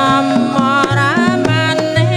Rama ramane.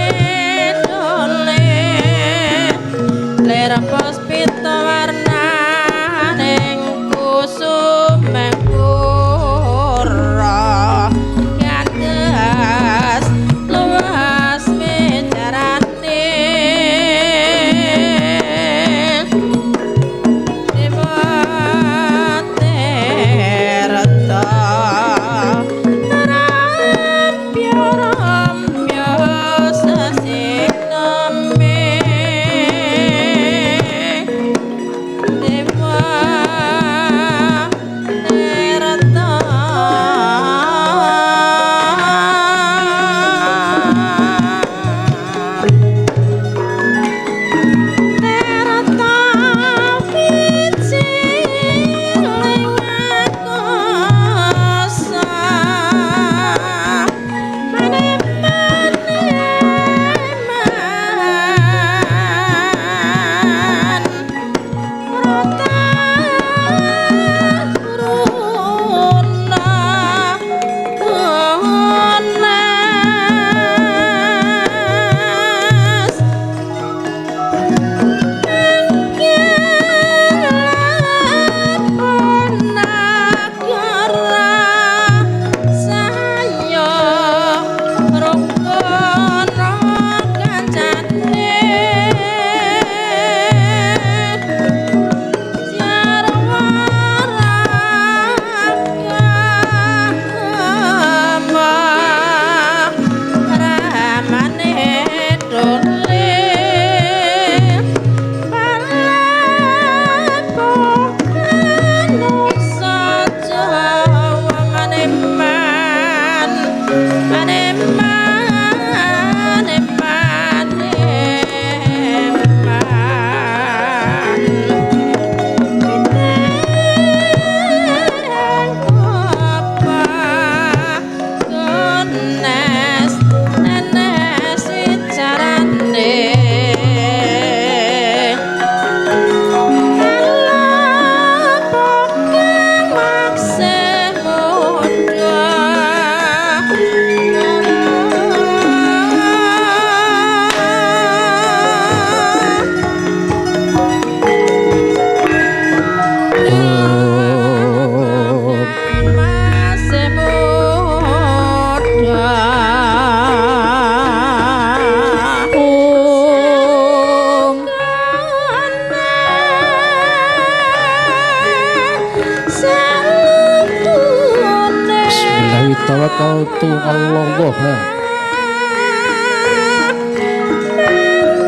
Tawakkaltu 'alallah.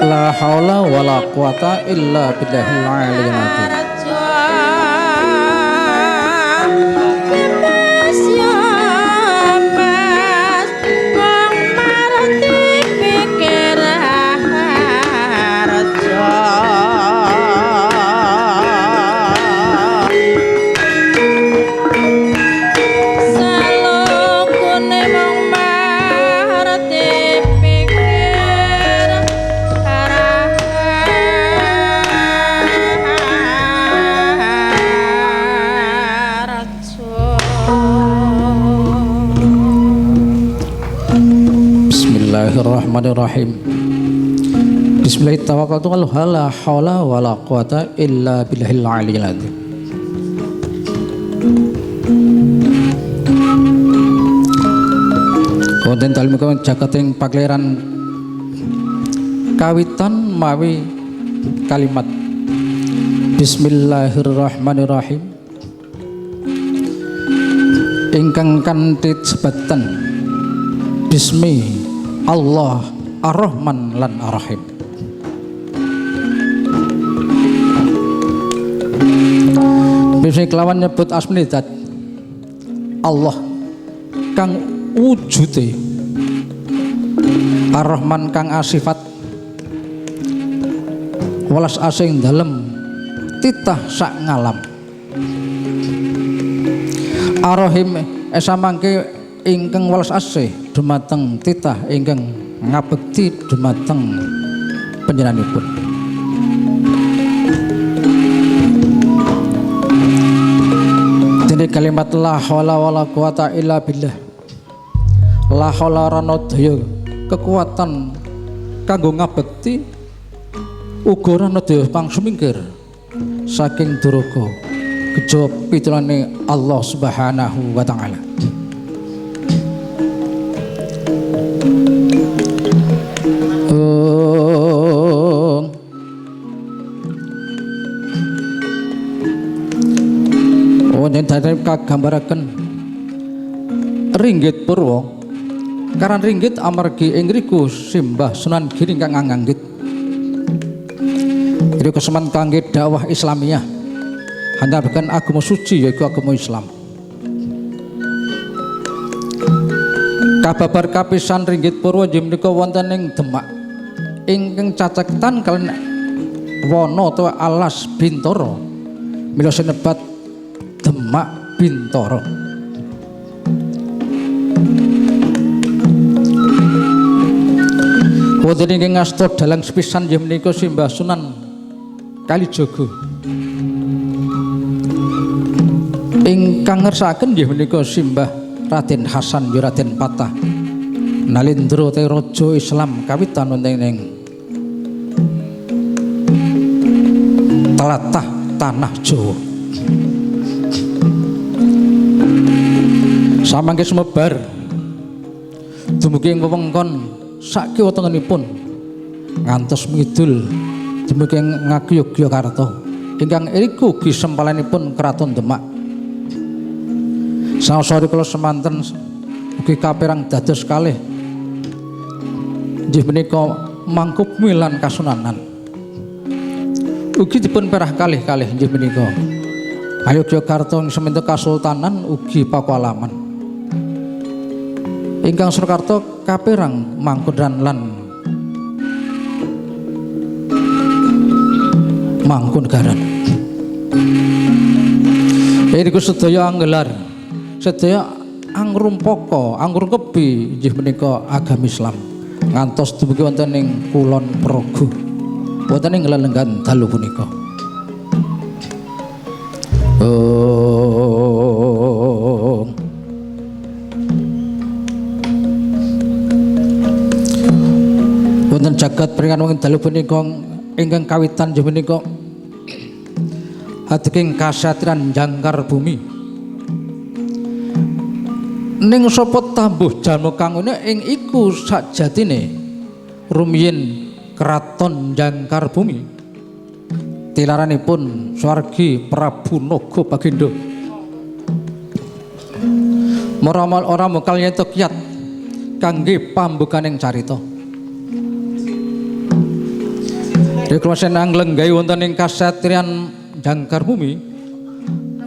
La haula wala quwata illa billahil aliyyil azim. Bismillahirrahmanirrahim. Bismillahirrahmanirrahim. La haula wala quwata illa billahil aliyyil azim. Wonten dalem jagat ing pakeliran kawitan mawi kalimat Bismillahirrahmanirrahim ingkang kanthi sebetan Bismi Allah Ar-Rahman lan Ar-Rahim. Bismi kelawan nyebut asmane zat Allah kang wujude, Ar-Rahman kang asifat welas asing dalem titah sak ngalam, Ar-Rahim esa mangke ingkang welas asih dumateng titah ingkang ngabekti dumateng panjenenganipun. Dene kalimat la haula wala quwata illa billah. La haula rana daya kekuatan kanggo ngabekti uga rana daya pangsumingkir saking duraka kejawa pitulane Allah Subhanahu wa taala. Wonten dhateng kagambaraken ringgit purwa. Karan ringgit amargi ing ngriku simbah Sunan Giri kang nganggit. Iri keseman kangge dakwah Islamiyah. Hanyakan agama suci yaiku agama Islam. Kababar kapisan ringgit purwa inggih menika wonten ing Demak ingkang cacetan kaliyan wana utawa alas Bintara. Mila sinebat Demak Bintara. Wonten ingkang ngasta dalang sepisan inggih menika Simbah Sunan Kalijaga. Ingkang ngersakaken inggih menika Simbah Raden Hasan ya Raden Patah Nalindra te raja Islam kawitan wonten ing tlatah tanah Jawa. Samangke sumebar dumugi ing wewengkon sak kiwa tengenipun ngantos mengidul dumugi ing Ngayogyakarta ingkang iriku ugi sempalanipun Kraton Demak. Saosori kula semanten ugi kaperang dados kalih inggih menika Mangkubumi lan Kasunanan. Ugi dipun perah kalih-kalih inggih menika Ngayogyakarta ing seminten Kasultanan ugi Pakualaman. Ingkang Surakarta kaperang Mangkunegaran lan Mangkunegaran. Iriku sedaya anggelar, sedaya angrumpaka, angrungkebi inggih menika agama Islam ngantos dumugi wonten ing Kulon Progo. Wonten ing lelenggan dalu punika. Wonten jagat peringan wonten dalu punika ingkang kawitan inggih menika adeking kasatriyan jangkar bumi. Ning sapa tambuh jalma kang ngene ing iku sajatine rumiyin kraton jangkar bumi. Tilaranipun swargi Prabu Naga Bagindo. Maramal ora mokal yen to kiat kangge pambukaning carita. Rikala anglenggahi wonten ing kasatriyan Jangkar Bumi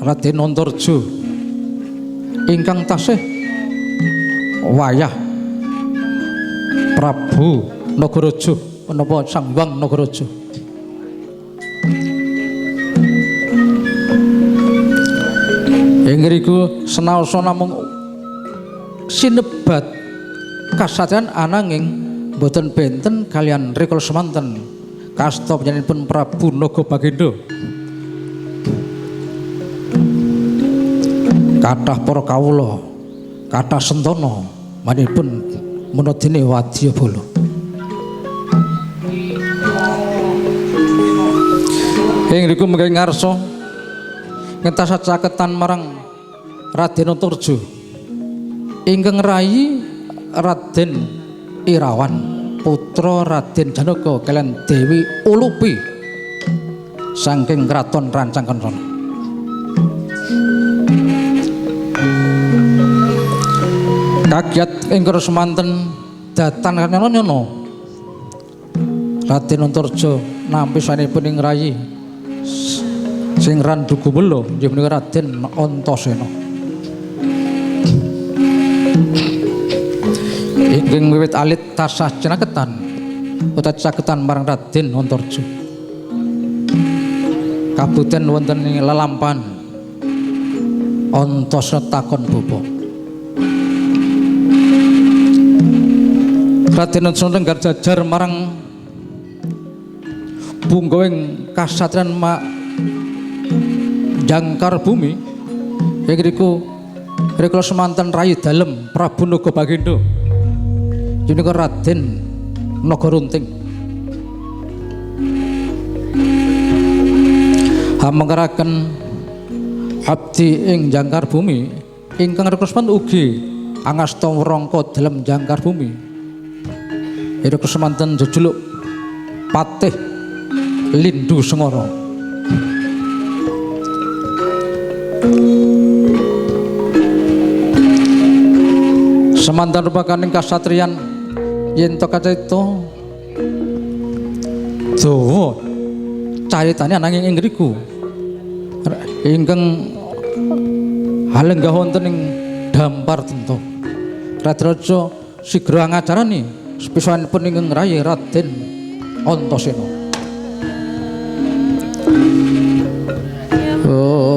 Raden Antarja ingkang tasih wayah Prabu Nagaraja menapa Sang Hyang Nagaraja. Ing ngriku senaosa namung sinebat kasatriyan ananging boten benten kalian rikala semanten kasta panjenenganipun Prabu Naga Bagendha. Kathah para kawula, kathah sentana manipun menadene wadyabala. Ing ngriku mengke ngarsa ngentas caketan marang Raden Antarja ingkang rayi Raden Irawan putra Raden Janaka kaliyan Dewi Ulupi saking kraton Rancang Kencana. Kagiat ing semanten datan kanyono Raden Antarja nampi sanipun ing rayi sing randu gumela inggih menika Raden Antasena. Ingkang wiwit alit tasah cinaketan utawi caketan marang Raden Antarja. Kabuten wonten ing lelampan Antasena takon bapa. Raden Antasena tenggar jajar marang punggawing kasatriyan Jangkar Bumi ing riku rikala semanten rayi dalem Prabu Naga Bagendha punika Raden Nagarunting. Hamengkeraken abdi ing Jangkar Bumi ingkang rikala semanten ugi angasta wrangka dalem Jangkar Bumi. Rikala semanten jejuluk Patih Lindu Sengara. Semanten rupakaning kasatriyan yen to kacarita dawa caritane ananging ing ngriku ingkang halenggah wonten ing Dampar Tento. Raden sigra ngacarani sepisanipun ingkang rayi Raden Antasena. Oh.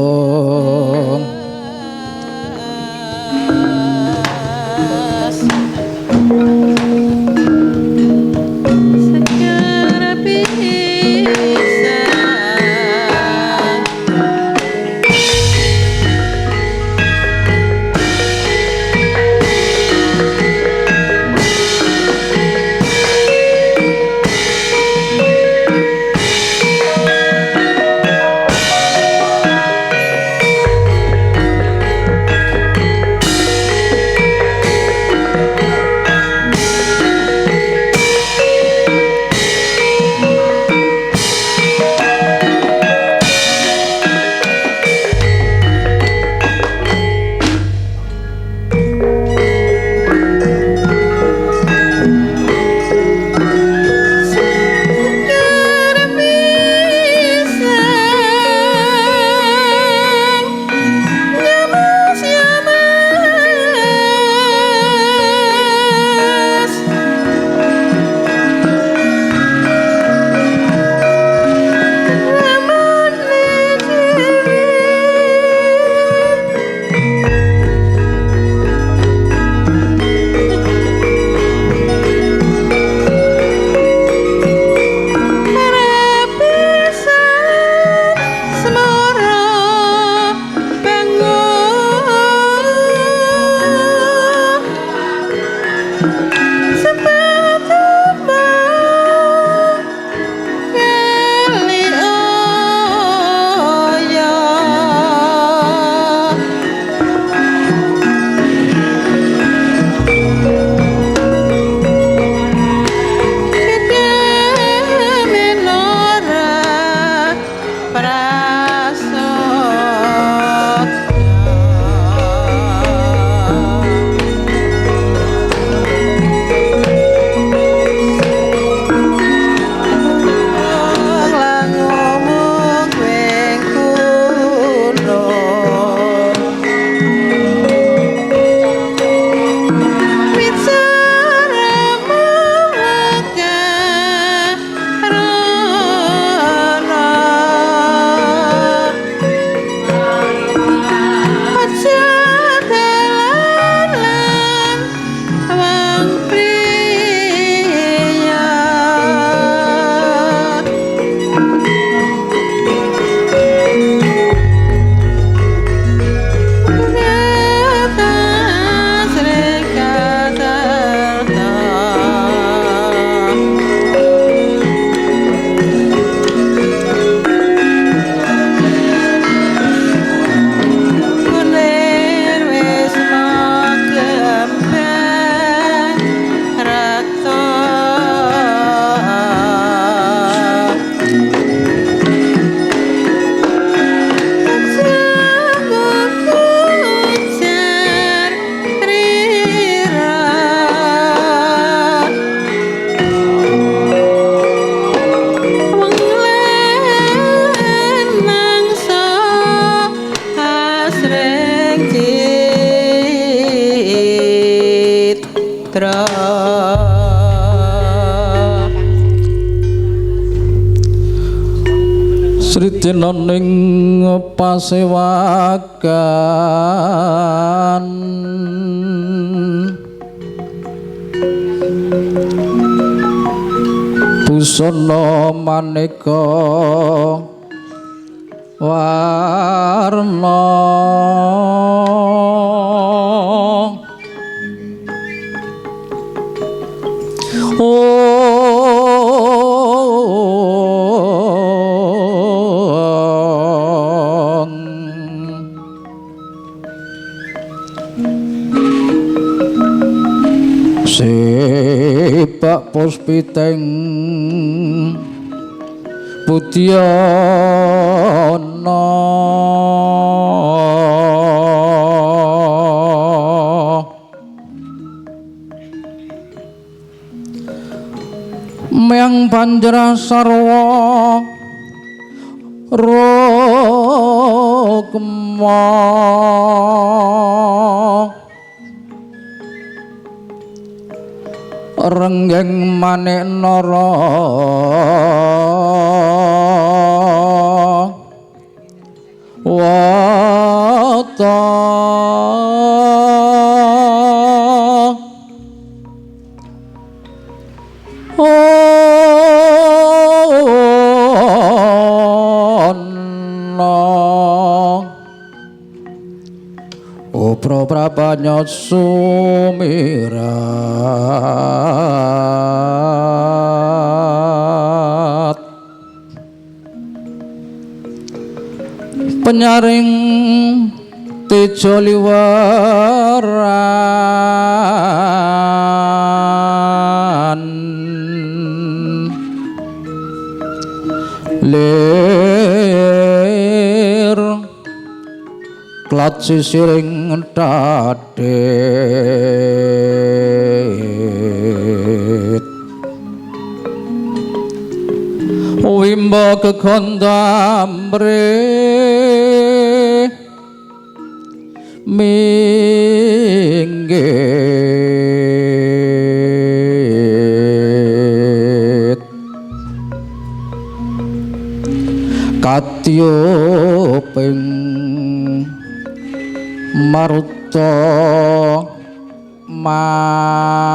Sridina ning pasewakan busana maneka warna Sepak puspiteng budyana Meyang banjra sarwa rukma renggeng manik nara wata ana upra prabanya sumirat penyaring tejo liweran lir klat sisiring tatit wimba kekondamre minggit katyuping maruta manda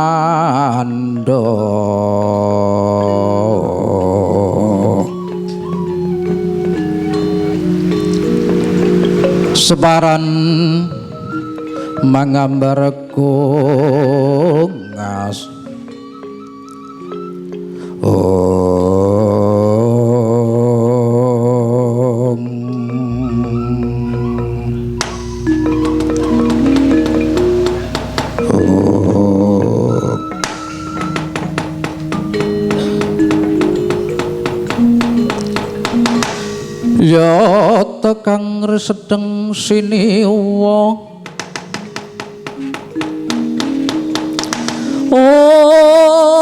sebaran mangambar kungas Ya tekang resedeng siniwa ong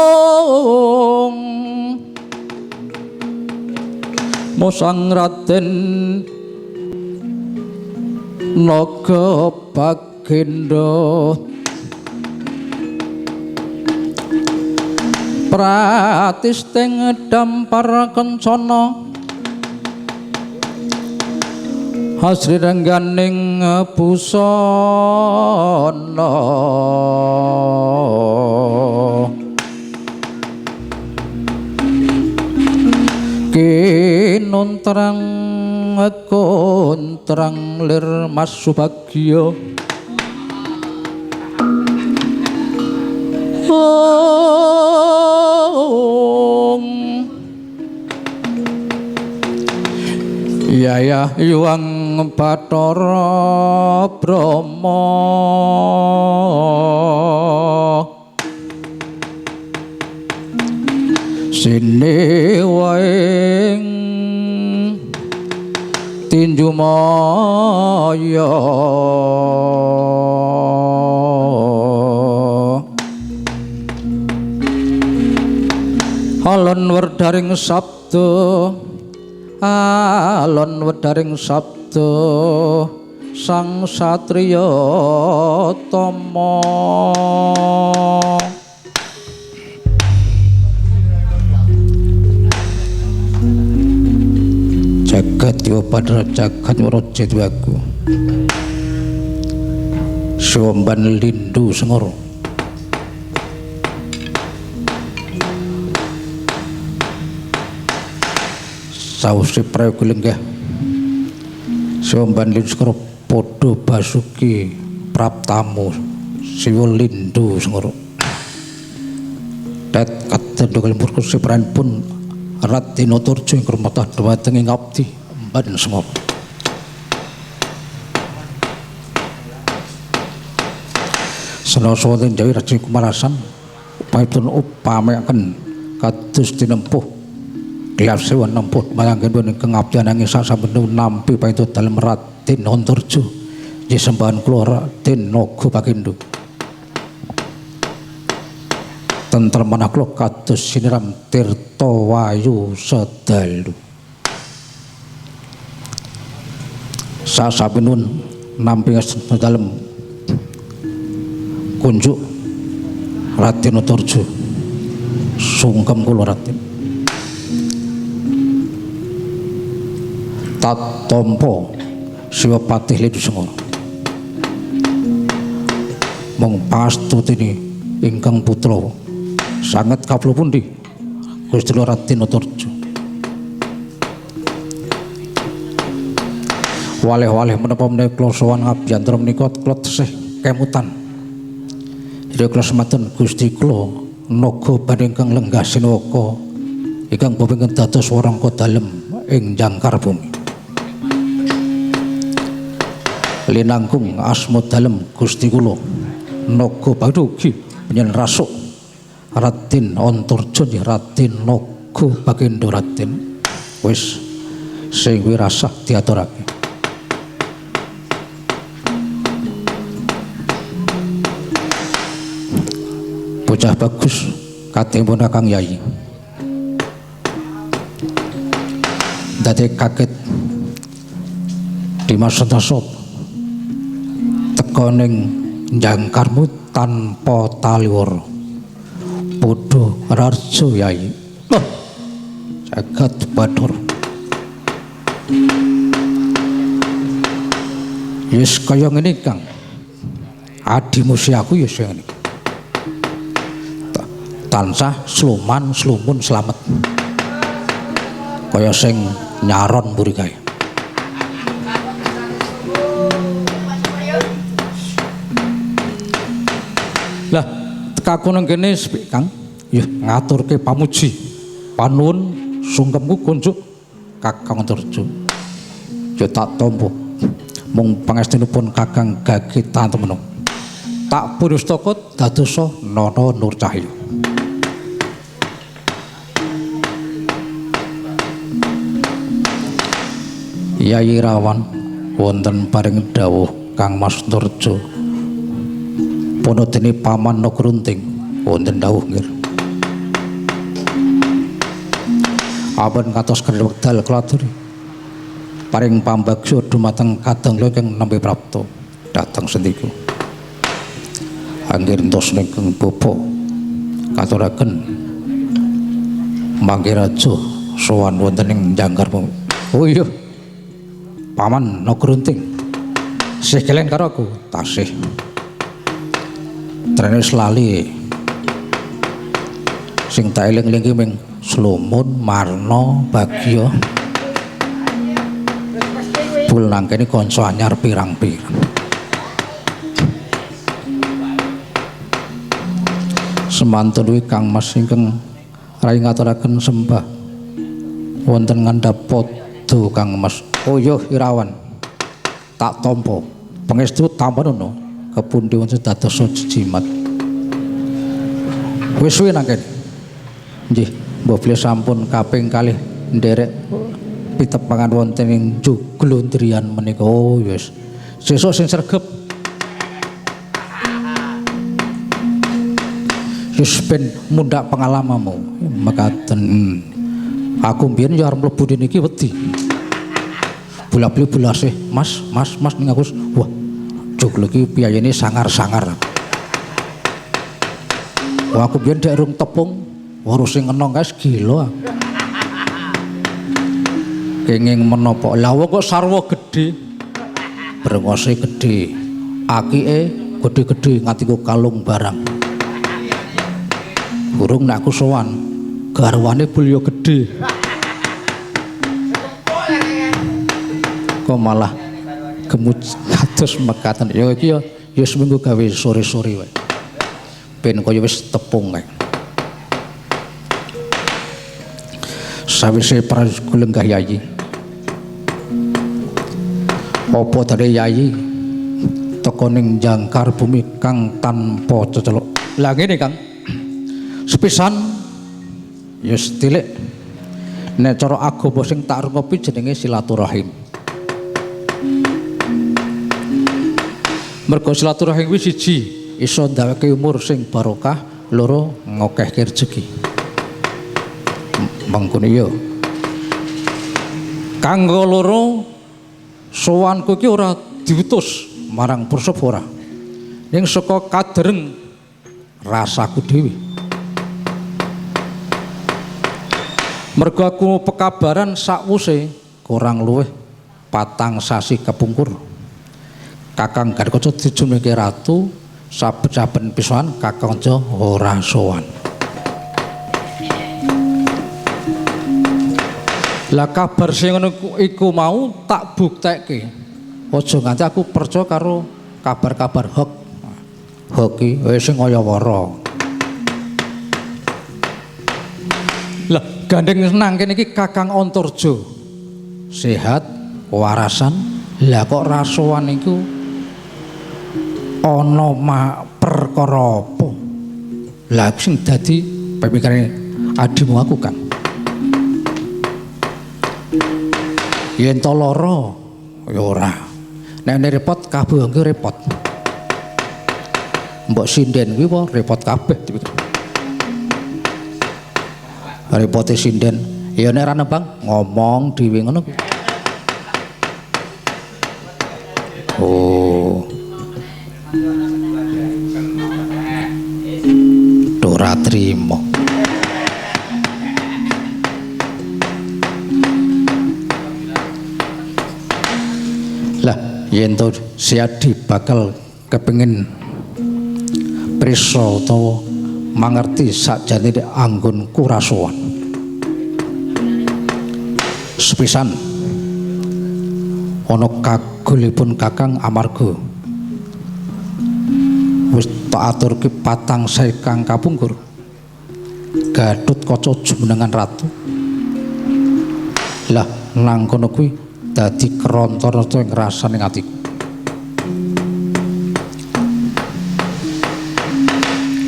mosang Raden Naga Bagenda pratisting dampar kencana hasri rengganing busana kinuntrang kontrang lir Mas Subagya Yayah Yuang Bathara Brahma siniwaing tinju maya alon werdaring sabda alon wedaring sabda sang satriya tama. Cek. Jagat Dewa Batara jagat Raja Dewaku. Somban Lindu Sengoro. Sawise prayoga lenggah Somban Lindu Sengoro padha basuki praptamu Siwa Lindu Sengoro. Tet katendo lemur pun Raden Antarja ing rumatah dhumateng ing abdi Emban Sengoro. Senasa wonten Jawi Raja Kumarasan upayipun upamekaken kados dinempuh gelar sewa nempuh marang ingkang abdi ananging sasampunipun nampi paintu dalem Raden Antarja nggih sembahan kula Raden Naga Bagindo. Tentrem manah kula kados siniram tirta wayu sedalu. Sasampunipun nampi dalem kunjuk Raden Antarja sungkem kula Raden. Tatampa Siwa Patih Lindu Sengoro mung pastutine ingkang putra sanget kawula pundi Gusti Raden Antarja. Waleh-waleh menapa menawi kula sowan ngabiyantara menika kula tesih kemutan. Ira kula semanten Gusti kula naga ingkang lenggah sinawaka ingkang bapa ingkang dados warangka dalem ing jangkar bumi. Linangkung asma dalem Gusti kula naga ugi panjenengan rasuk Raden Antarja nggih Raden Naga Bagindo Raden. Wis sing kuwi rasah diaturake. Bocah bagus katembon Kakang Yai. Dadi kaget Dimas Santoso teka ning jangkarmu tanpa taliwara. Padha rarjo Yai. Oh, jagat Bathara. Yes kaya ngene Kang. Adimusi aku ya sing ngene. Tansah sluman slumun slamet. Kaya sing nyaron mburi kae. Lah tekaku nang kene sepik Kang, ya ngaturke pamuji. Panuwun sungkemku kunjuk Kakang Antarja. Ya tak tampa. Mung pangestunipun Kakang gage tantemena. Tak purustaka dadosa nana nur cahya. Yai Rawan wonten paring dawuh Kang Mas Antarja. Punodene paman Nagrunting wonten dawuh nggih. Ampun katos kendel wekdal kula aturi. Paring pambagya dumateng kadang kula ingkang nembe prapta dhateng sendiku. Anggir entos ingkang bapa katuraken mangke raja sowan wonten ing jangkar. Oh iya. Paman Nagrunting. Sih kelen karo aku, tasih. Trene wis lali. Sing tak eling-eling ki ming Slumun, Marno, Bagya. Bul nang kene kanca anyar pirang-pirang. Semantun kuwi Kang Mas ingkang rai ngaturaken sembah wonten ngandhap padha Kang Mas. Oh iya Irawan. Tak tampa. Pangestu tampa ngono. Kepundi wonten dados jejimat. Wis suwe nang kene. Nggih, mbok bilih sampun kaping kalih nderek pitepangan wonten ing Juglundrian menika. Oh wis. Sesuk sing sregep. Wis ben mundhak pengalamanmu. Mekaten. Aku mbiyen ya arep mlebu niki wedi. Bola-bali bolasih, Mas, Mas, Mas ning aku wah. Joglo iki piyayene sangar-sangar. Wah aku biyen dek rung tepung, weruh sing enong kae gila. Kenging menapa? Lah wong kok sarwa gedhe. Brengose gedhe. Akike gedhe-gedhe nganti ku kalung barang. Burung nek aku sowan, garwane bul yo gedhe. Kok malah gemut kados mekaten. Ya iki ya ya seminggu gawe sore-sore wae. Ben kaya wis tepung kae. Sawise prajurit lenggah yayi. Apa dene yayi teka ning jangkar bumi kang tanpa ceceluk. Lah ngene Kang. Sepisan ya setilik nek cara agama sing tak rungkepi jenenge silaturahim. Mergo silaturahim kuwi siji iso ndaweke umur sing barokah, loro ngokehke rejeki. Mengkono ya. Kanggo loro sowanku iki ora diutus marang Pursaba ora. Ning saka kadereng rasaku dhewe. Mergo aku pekabaran sakwuse kurang luwih 4 sasi kepungkur. Kakang Gatotkaca dijumlehke ratu saben-saben pisan Kakang Kaca ora sowan. Lah kabar sing ngono iku mau tak buktekke. Aja nganti aku percaya karo kabar-kabar hoax. Hoax iki wis sing kaya wara. Lah gandeng nang kene iki Kakang Antarja sehat, warasan. Lah kok rasowan iku ana perkara apa? Lah sing dadi pemikirane adimu aku Kang. Yen to lara ya ora. Nek repot kabeh kuwi repot. Mbok sinden kuwi apa repot kabeh dipikir. Repote sinden ya nek ora nembang ngomong dhewe ngono kuwi. Oh. Ora trimo. Lah yen to Siadi bakal kepengin prisa utawa mangerti sakjane anggonku rasowan. Sepisan ana kagolipun Kakang amarga wis tak aturke 4 sasi kang kapungkur. Gatotkaca jumenengan ratu. Lah nang kono kuwi dadi kronto-ronto ing rasane atiku.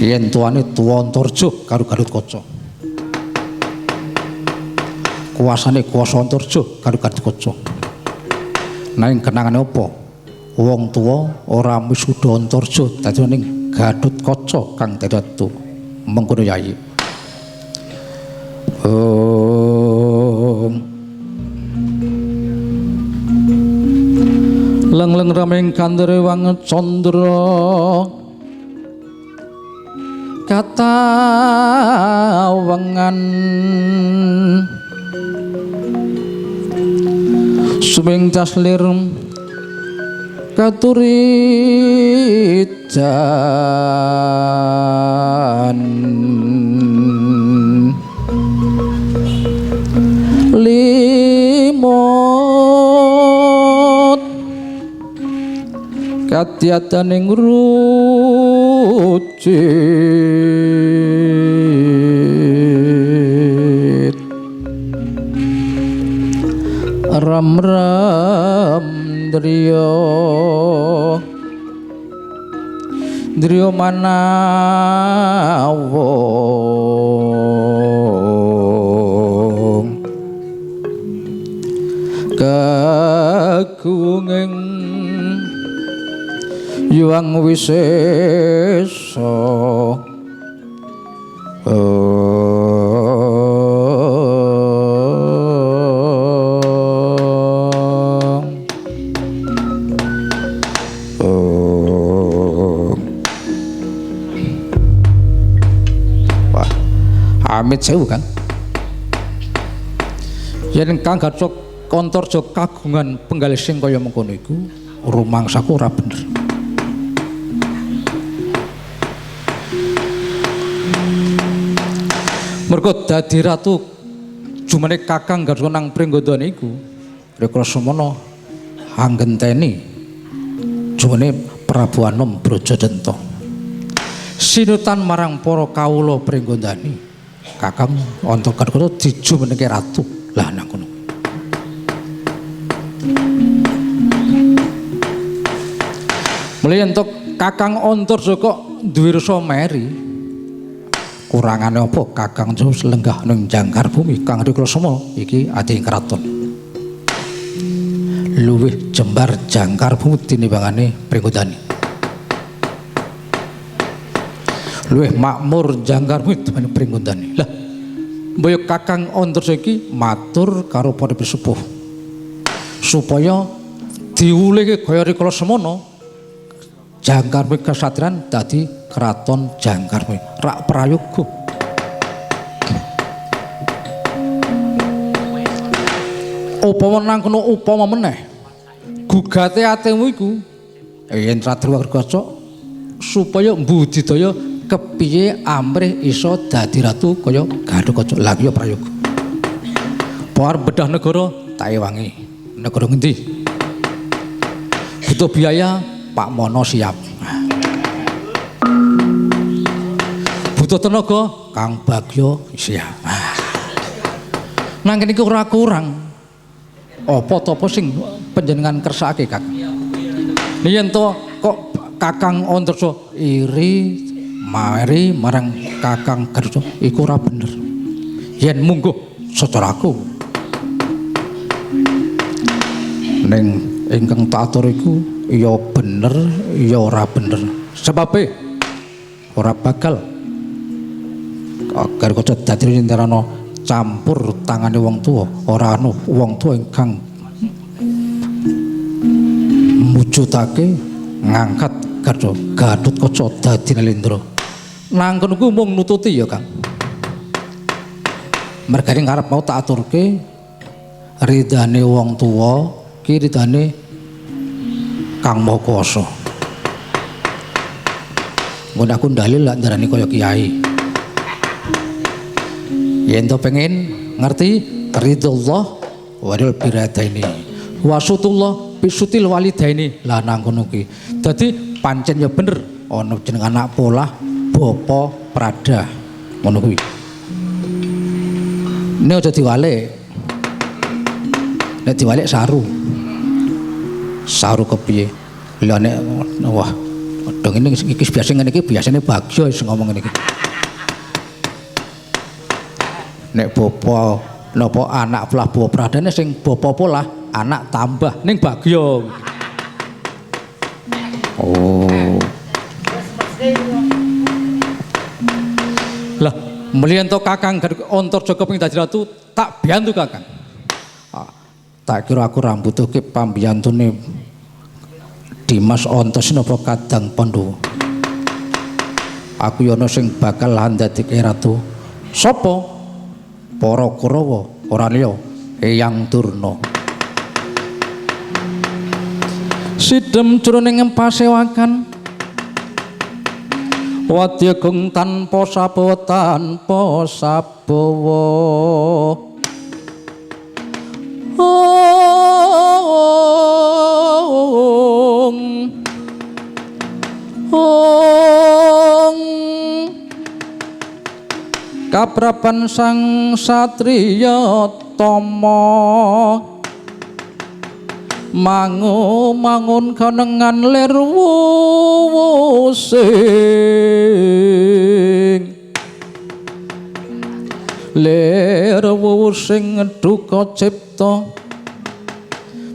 Yen tuane tuwa Antarja karo Gatotkaca. Kuasane kuasa Antarja karo Gatotkaca. Nanging kenangane apa? Wong tuwa ora misuda Antarja dadi ning Gatotkaca kang dadi ratu. Mengkono yayi. Om. Leng-leng rameng kandere wang candra katawengan suming taslir katurijan limut kadyataning rucit ram-ram driya driya manawung kagunging yuang wisesa. Wah, amit sewu kan. Yen Kang Gatot Antarja kagungan penggalih sing kaya mengkono iku rumangsaku ora bener. Mergo dadi ratu jumane Kakang Garsa nang Pringgondani iku rikala semono anggenteni jumane Prabu Anom Brajadenta. Sinutan marang para kawula Pringgondani, Kakang Antarja dijumenengke ratu. Lah nang kono. Mulai entuk Kakang Antarja kok duwe rasa meri. Kurangane apa Kakang Antarja lenggah ning jangkar bumi kang rikala semana iki ati ing kraton. Luwih jembar jangkar bumi tinimbangane Pringgondani. Luwih makmur jangkar bumi tinimbangane Pringgondani. Lah mbaya Kakang Antarja iki matur karo para sepuh supaya diwulihke kaya rikala semana Jangkar Bumi Kasatriyan dadi kraton Jangkar Bumi rak prayoga. Upama nang kono upama meneh gugate atimu iku yen Raden Gatotkaca supaya mbudidaya kepiye amrih iso dadi ratu kaya Gatotkaca. Lha ya prayoga. Par bedah negara tak ewangi. Negara ngendi? Butuh biaya Pak Mono siap. Butuh tenaga Kang Bagyo siap. Nang kene iki ora kurang. Apa to sing panjenengan kersakake Kakang? Yen to kok Kakang Antarja iri mari marang Kakang Garsa iku ora bener. Yen mungguh secara aku ning ingkang tak atur iku ya bener ya ora bener. Sebabe ora bakal agar kaca dadi lintarana campur tangane wong tuwa, ora ana wong tuwa ingkang mujudake ngangkat Gatotkaca dadi Nalendra. Nang kono ku mung nututi ya Kang. Mergane ngarep mau tak aturke ridane wong tuwa ki ridane Kang Maha Kuwasa. Engko aku ndalil lak ndarani kaya kiai. Yen to pengen ngerti ridullah waril biradaini wasutullah bisutil walidaini. Lah nang kono ki. Dadi pancen ya bener ana jeneng anak polah bapa prada ngono kuwi. Ini aja diwalik. Nek diwalik saru. Saru kepiye? Lah nek wah, dong ini iki biasa ngene iki biasane Bagyo sing ngomong ngene iki. Nek bapa napa anak polah bapa pradane sing bapa polah anak tambah ning Bagyo. Oh. Lah mliyen to Kakang Antarja kepengin dadi ratu tak biyantu Kakang. Tak kira aku ra mbutuhke pambiyantune Dimas Antasena apa Kadang Pandhawa. Aku yo ana sing bakal ndadekake ratu. Sapa? Para Kurawa, ora liya Eyang Durna. Sidem jroning pasewakan wadya gung tanpa sabawa tanpa sabawa. Ong ong kaprapan sang satriya tama mangu mangun kanengan lir wuwusing lir wuwusing duka cipta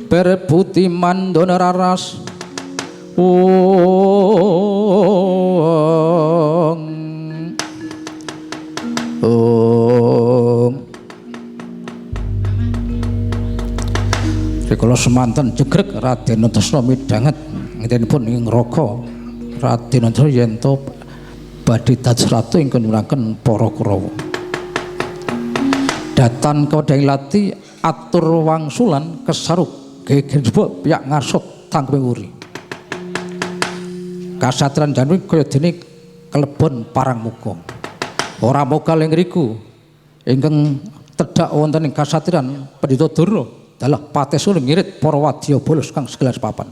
berbuti mandon raras. Ong ong rikala semanten jegreg Raden Antasena midhanget ngentenipun ing neraka Raden Antasena yen to badhe dados ratu ingkang nyuwunaken para Kurawa. Datan kawedhang lati atur wangsulan kesaruk geger jebuk piyak ngarsa tangkeping wuri. Kasatran janwi kaya dene kelebon parang muka. Ora mogal ing ngriku ingkang tedhak wonten ing kasatriyan Pendhita Durna dalah patesuna ngirit para wadya bolos kang segelar papan.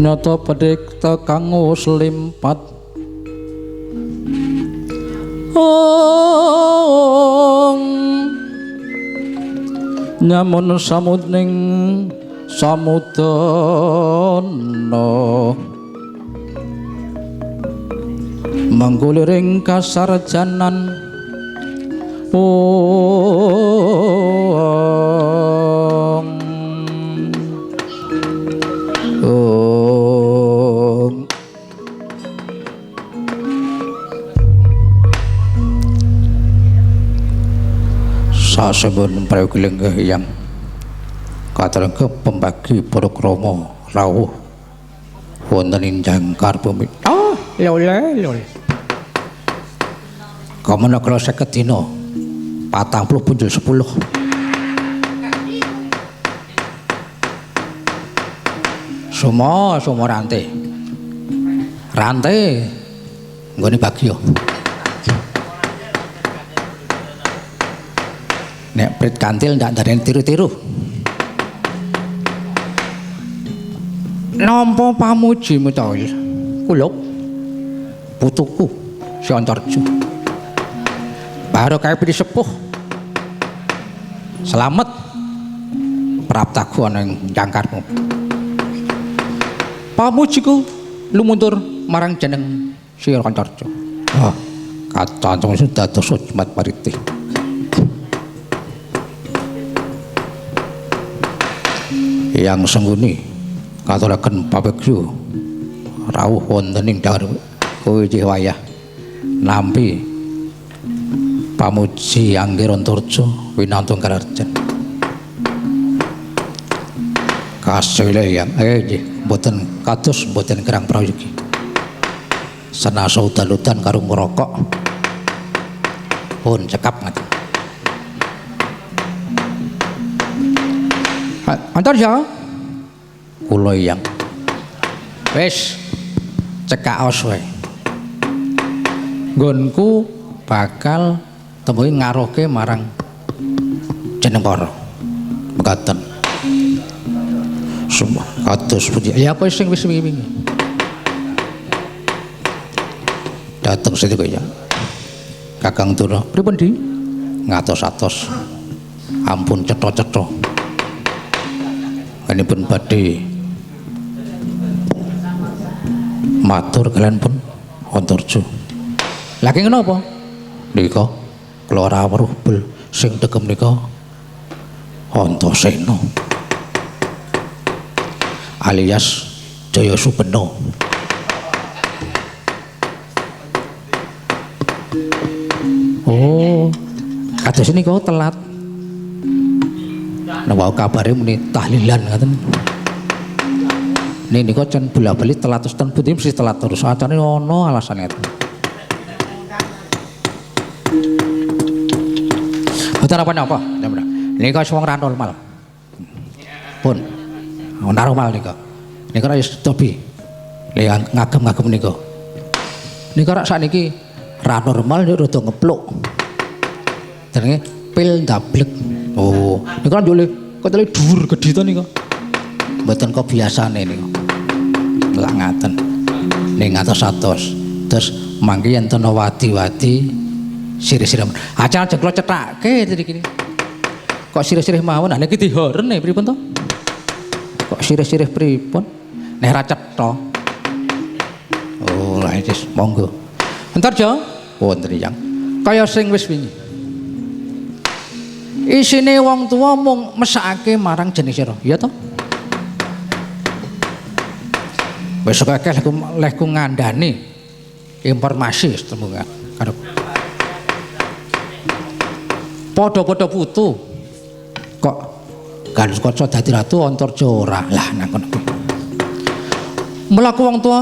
Nyata pedhek kang slimpat ong nyamun samudning samudana mangguliring kasarjanan ong ong sasebun prayogi lenggah yang katerangga pembagi palakrama rawuh wonten ing jangkar bumi. Ah, lole lole. Kamenakala 50 dina 40 punjul 10. Sumo sumo rante. Rante nggone bagya. Nek prit kantil ndak darene tiru-tiru. Nampa pamuji mutawi kula putuku Si Antarja. Baru kae pidi sepuh. Selamat praptaku ana ing jangkarmu. Pamujiku lumuntur marang jeneng Si Antarja. Ah, kacancung dados Jumat Pariti. Yang sengguni katuraken pabeksu rawuh wonten ing dalu kowe wayah nampi pamuji Angger Antarja winantung kararjan kasile yang nggih mboten kados mboten kerang prayogi senasa udan-udan karo ngrokok. Pun cekap ngaten. Antarja kula yang wis cekak os wae. Nggonku bakal temui ngaruhke marang jeneng para. Mekaten. Semua kados pundi? Ya apa sing wis wingi-wingi. Dateng situ ya. Kakang Durna, pripun Di? Ngatos-atos. Ampun cetha-cetha. Pun badhe matur kalian pun Antarja. Lha ki ngono apa? Nika kula ora weruh bel sing degem nika Antasena alias Jaya Supeno. Oh, kados nika telat. Nah, wau kabare muni tahlilan ngaten. Ning nika cen bola-bali telat terus ten pundi mesti telat terus. Acane ana alasane ngaten. Boten apa-apa. Nika wong ra normal. Pun. Normal nika. Nika wis tobi. Le ngagem-ngagem nika. Nika rak sakniki ra normal yo rada ngepluk. Jenenge pil ndablek. Oh, niku kan njole ketele dhuwur gedhe to nika. Mboten kok biasane niku. Lah ngaten. Ning atos-atos. Terus mangke yen ana wadi-wadi sirih-sirih. Aja aja kula cethake iki. Kok sirih-sirih mawon? Lah niki dihorene pripun to? Kok sirih-sirih pripun? Nek ra cetha. Oh, lah wis monggo. Entar jo. Wonten yang kaya sing wis wingi. Isine wong tuwa mung mesakake marang jenis sira, ya toh? Wis akeh lehku ngandani informasi tembungan karo padha-padha putu kok Gatotkaca dadi ratu Antarja ora. Lah nang kono kuwi. Mlaku wong tuwa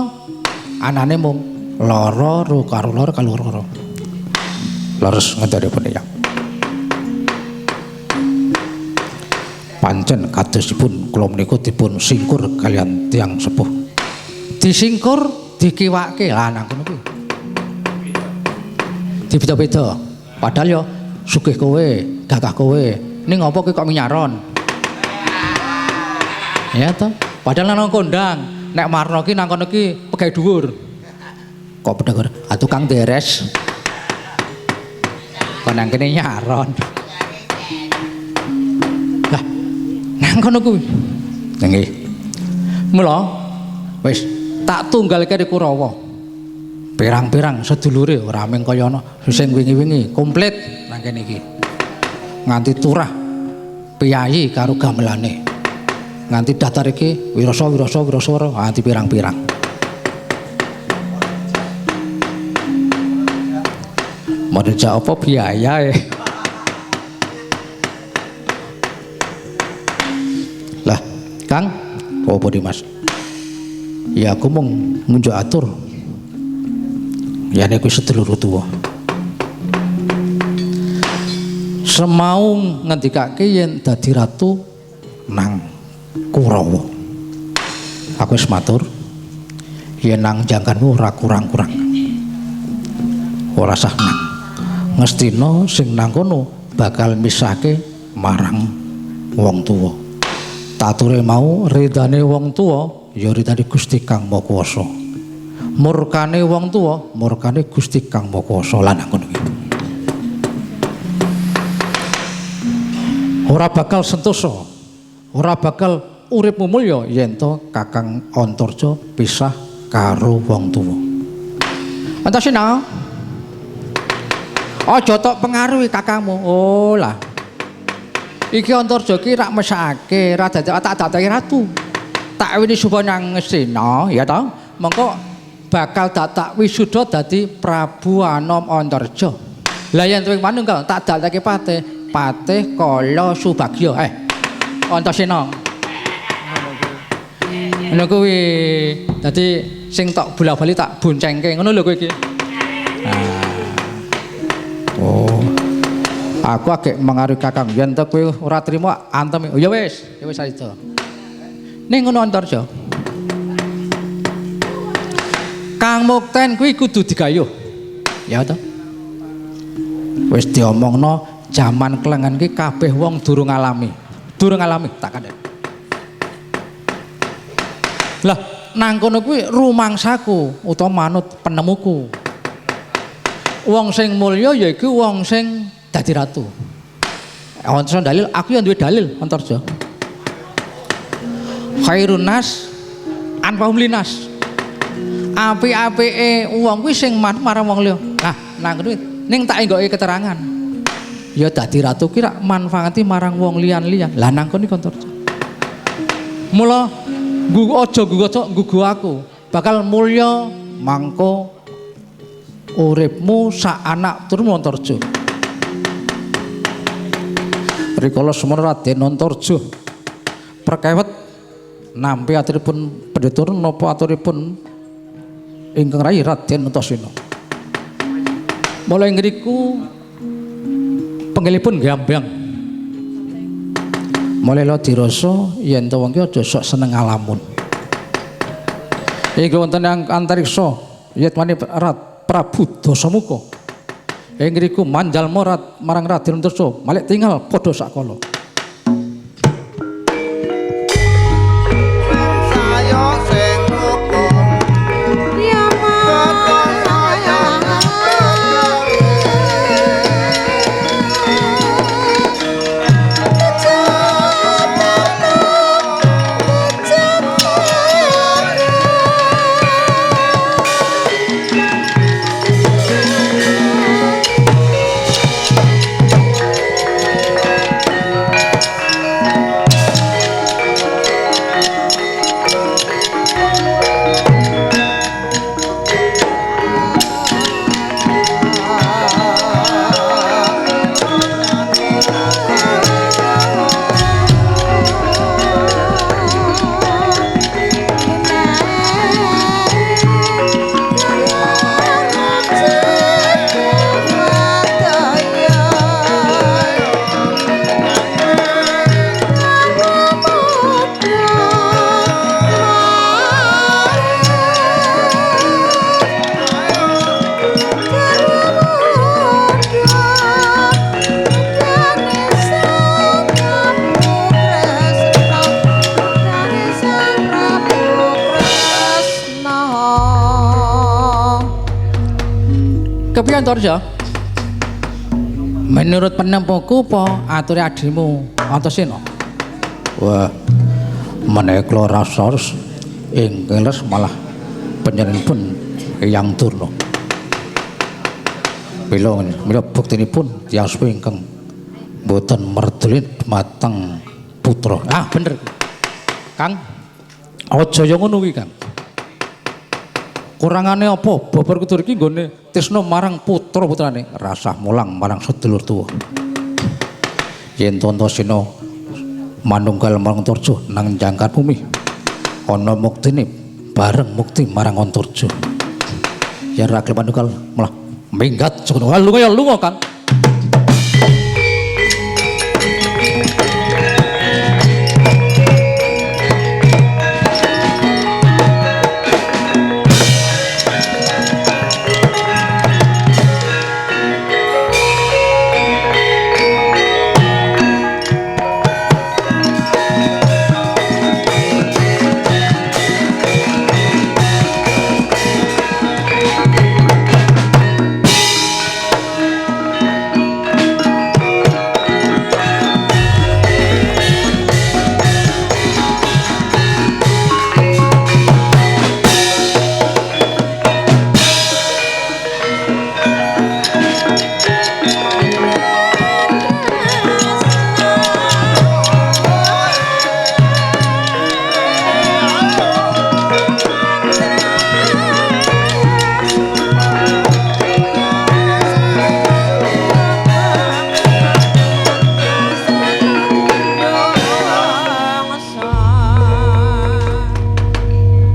anane mung lara ro karo lara karo lara. Leres ngendaripun ya. Pancen kadosipun kula menika dipun singkur kalian tiyang sepuh. Disingkur dikiwake lah nang kono kuwi. Dibeda-beda. Padahal ya sugih kowe, gagah kowe. Ning apa kowe kok nyaron? Ya toh. Padahal nang kondang, nek marno ki nang kono ki pegawe dhuwur. Kok pedagar, ah tukang deres. Kok nang kene nyaron. Lah, nang kono kuwi. Nggih. Mula wis tak tunggalke di Kurawa. Pirang-pirang sedulure ora mung kaya ana sing wingi-wingi komplit nang kene iki. Nganti turah piyayi karo gamelane. Nganti daftar iki wirasa wirasa wirasa nganti pirang-pirang. Model apa biaya e. Lah, Kang, apa Dimas? Ya aku mung ngunjuk atur. Ya nek kuwi sedulur tuwa. Semau ngendikake yen dadi ratu nang Kurawa. Aku wis matur yen nang jangkanmu ora kurang-kurang. Ora sah nang. Ngestina sing nang kono bakal misahke marang wong tuwa. Tature mau ridane wong tuwa ya ridane Gusti Kang Maha Kuwasa. Murkane wong tuwa, murkane Gusti Kang Maha Kuwasa lan ngono kuwi. Ora bakal sentosa, ora bakal uripmu mulya yen to Kakang Antarja pisah karo wong tuwa. Antasena, aja tok pengaruhi kakangmu. Oh lah. Iki Antarja ki rak mesake, ra dadi tak dadake ratu. Tak weni supaya nang Ngastina, ya toh? Mengko bakal tak wisuda dadi Prabu Anom Antarja. Lah yen tuwing manunggal tak dadake patih, patih Kala Subagya. Antasena. Ngono kuwi. Dadi sing tok bola-bali tak boncengke ngono lho kowe iki. Ah. Oh. Aku agek mengaruhi Kakang yen to kowe ora trimo antem. Oh, ya wis ayo. Ning ngono Antarja. Kang Mukten kuwi kudu digayuh. Ya to. Wis diomongno jaman klengen ki kabeh wong durung ngalami. Durung ngalami tak kandhani. Lah nang kono kuwi rumangsaku utawa manut penemuku. Wong sing mulya yaiku wong sing dadi ratu. Wonten dalil, aku yang duwe dalil Antarja. Khairun nas anfa'uhum linas. Apik-apike wong kuwi sing manut marang wong liya. Nah, nang ngono ning tak enggoke keterangan. Ya dadi ratu ki rak manfaati marang wong liyan-liyan. Lah nang kono iki Antarja. Mula aja nggugu aku, bakal mulya mangko uripmu sak anak turun Antarja. Rikala semono Raden Antarja perkewet nampi aturipun pendeta napa aturipun ingkang rayi Raden Antasena. Mulai ngriku penggelipun gambang. Mulai lo dirasa yen to wong ki aja sok seneng ngalamun. Iki wonten antariksa yatmane Prabu Dasamuka. Ing ngriku manjalma marang Raden Antarja malik tinggal padha sakala. Kepiye Antarja? Menurut penempuku apa ature adimu Antasena? Wah, menawi kula rasa ingkang les malah panjenenganipun Eyang Durna. Mila mila buktinipun tiyang sepuh ingkang mboten merduli dhumateng putra. Ah, bener. Kang, aja ya ngono kuwi, Kang. Kurangane apa? Babar kudur iki nggone tresna marang putra-putrane, rasah mulang marang sedulur tuwa. Yen to Antasena manunggal marang Antarja nang jangkar bumi, ana muktine bareng mukti marang Antarja. Yen ra gelem manunggal malah minggat saka lunga ya lunga, Kang.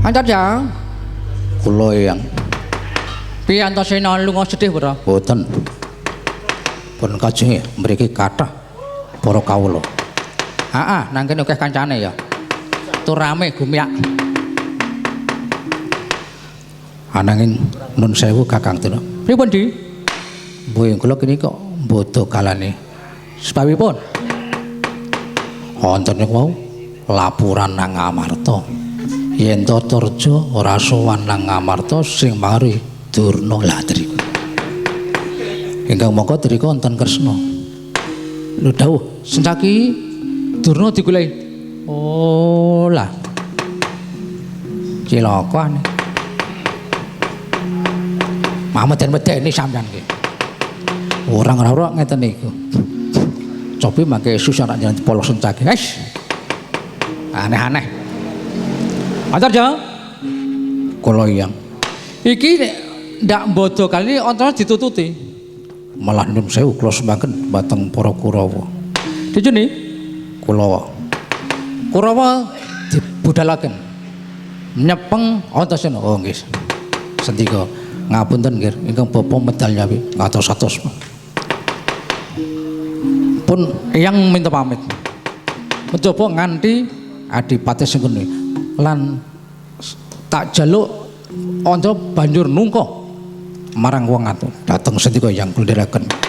Antarja. Kula Eyang. Piye Antasena lunga sedih ora? Mboten. Pun kajenge mriki kathah para kawula. Heeh, nang kene akeh kancane ya. Tur rame gumyak. Ananging nun sewu Kakang Tuna. Pripun, Di? Mbuh kula kene kok bodho kalane. Sebabipun wonten niku wau laporan nang Ngamarta. Yen Tatarja ora sowan nang Ngamarta sing mari Durna lah driku. Ingkang mongko drika wonten Kresna. Lho dawuh sencaki Durna digoleki. Oh lah. Cilaka ane. Mameden-medeni sampeyan iki. Ora ora ngeten niku. Cobi mangke susah nek jenengan polos sencaki. Wis. Aneh-aneh. Antarja. Kula yang. Iki nek ndak mbodho kali antara ditututi. Malah nun sewu kula sembahken dhateng para Kurawa. Dijeni Kulawa. Kurawa dibudalaken. Nyepeng Antasena. Oh nggih. Sendika ngapunten nggih ingkang bapa medal nyawi ngatos-atos. Pun eyang minta pamit. Mencoba nganti Adipati Sengkuni lan tak jaluk anca banjur nungka marang wong atu. Dhateng sendika yang kula ndherekaken.